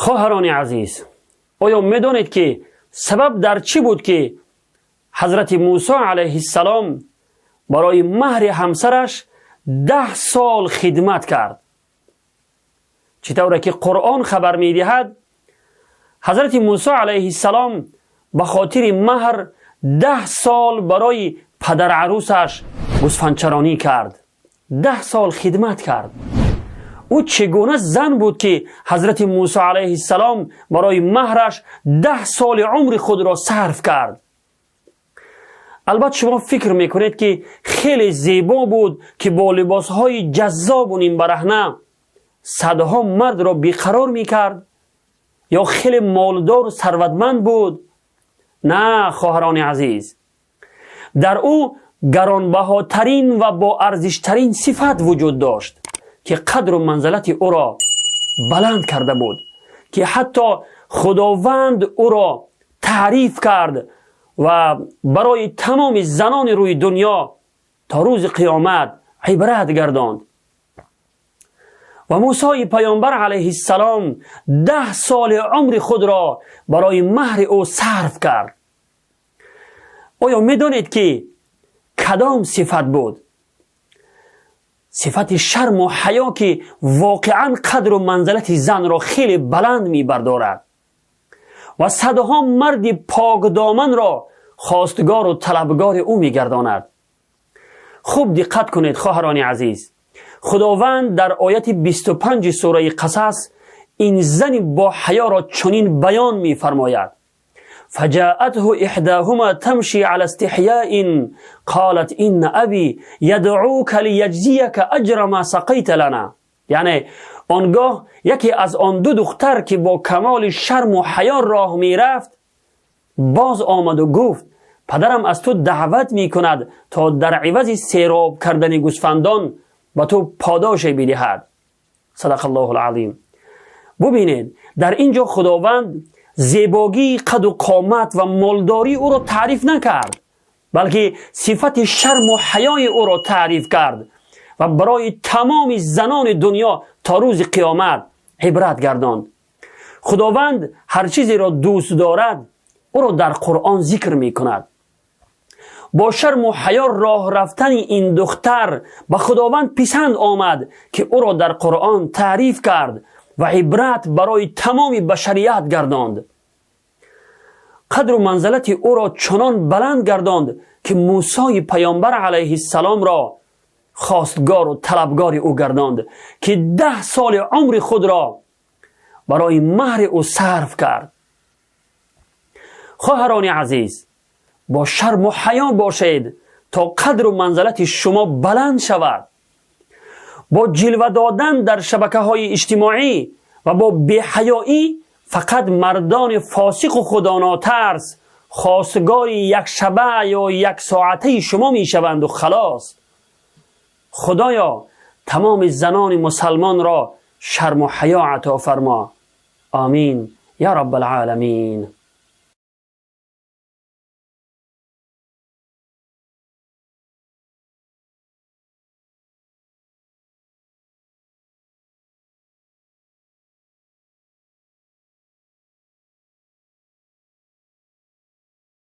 Хоҳарони азиз, оё медонед, ки сабаб дар чӣ буд, ки ҳазрати Мусо алайҳиссалом барои маҳри ҳамсараш 10 сол хидмат кард? Чӣ тавре ки Қуръон хабар медиҳад, ҳазрати Мусо алайҳиссалом ба хотири маҳр 10 сол барои падарарӯсаш гӯсфандчаронӣ кард, 10 сол хидмат кард. Ӯ чӣ гуна зан буд, ки ҳазрати Мусо алайҳиссалом барои маҳраш 10 соли умри худро сарф кард? Албатта, шумо фикр мекунед, ки хеле зебо буд, ки бо либосҳои ҷаззобу нимбараҳна садҳо мардро беқарор мекард, ё хеле молдору сарватманд буд. На, хоҳарони азиз, дар ӯ гаронбаҳотарин ва боарзиштарин сифат вуҷуд дошт, ки қадру манзалати ӯро баланд карда буд, ки ҳатто Худованд ӯро таъриф кард ва барои тамоми занони рӯи дунё то рӯзи қиёмат ибрат гардонд. Ва Мусои паёмбар алайҳиссалом 10 соли умри худро барои маҳри ӯ сарф кард. Оё медонед, ки кадом сифат буд? Сифати шарму ҳаё, ки воқеан қадру манзалати занро хеле баланд мебардорад ва садҳо марди покдоманро хостгору талабгори ӯ мегардонад. Хуб диққат кунед, хоҳарони азиз. Худованд дар ояти 25 сураи Қасас ин зани боҳаёро чунин баён мефармояд: فجاءته إحداهما تمشي على استحياء قالت إن أبي يدعوك ليجزيك أجر ما سقيت لنا. Яъне он гоҳ яке аз он ду духтар, ки бо камоли шарму ҳаё роҳ мерафт, боз омаду гуфт: «Падарам аз ту даъват мекунад, то дар ивази сероб кардани гӯсфандон ба ту подоше бидиҳад». صدق الله العظيم. Бубинед, дар ин ҷо Худованд зебогии қаду қомат ва молдории ӯро таъриф накард, балки сифати шарму ҳаёи ӯро таъриф кард ва барои тамоми занони дунё то рӯзи қиёмат ибрат гардонд. Худованд ҳар чизеро дӯст дорад, ӯро дар Қуръон зикр мекунад. Бо шарму ҳаё роҳ рафтани ин духтар ба Худованд писанд омад, ки ӯро дар Қуръон таъриф кард ва ибрат барои тамоми башарият гардонд. Қадру манзалати ӯро чунон баланд гардонд, ки Мусои паёмбар алайҳиссаломро хостгору талабгори ӯ гардонд, ки 10 соли умри худро барои маҳри ӯ сарф кард. Хоҳарони азиз, бо шарму ҳаё бошед, то қадру манзалати шумо баланд шавад. Бо ҷилва додан дар шабакаҳои иҷтимоӣ ва бо беҳаёӣ фақат мардони фосиқу худонотарс хостгори якшаба ё яксоатаи шумо мешаванду халос. Худоё, тамоми занони мусалмонро шарму ҳаё ато фармо. Омин я раббалъоламин.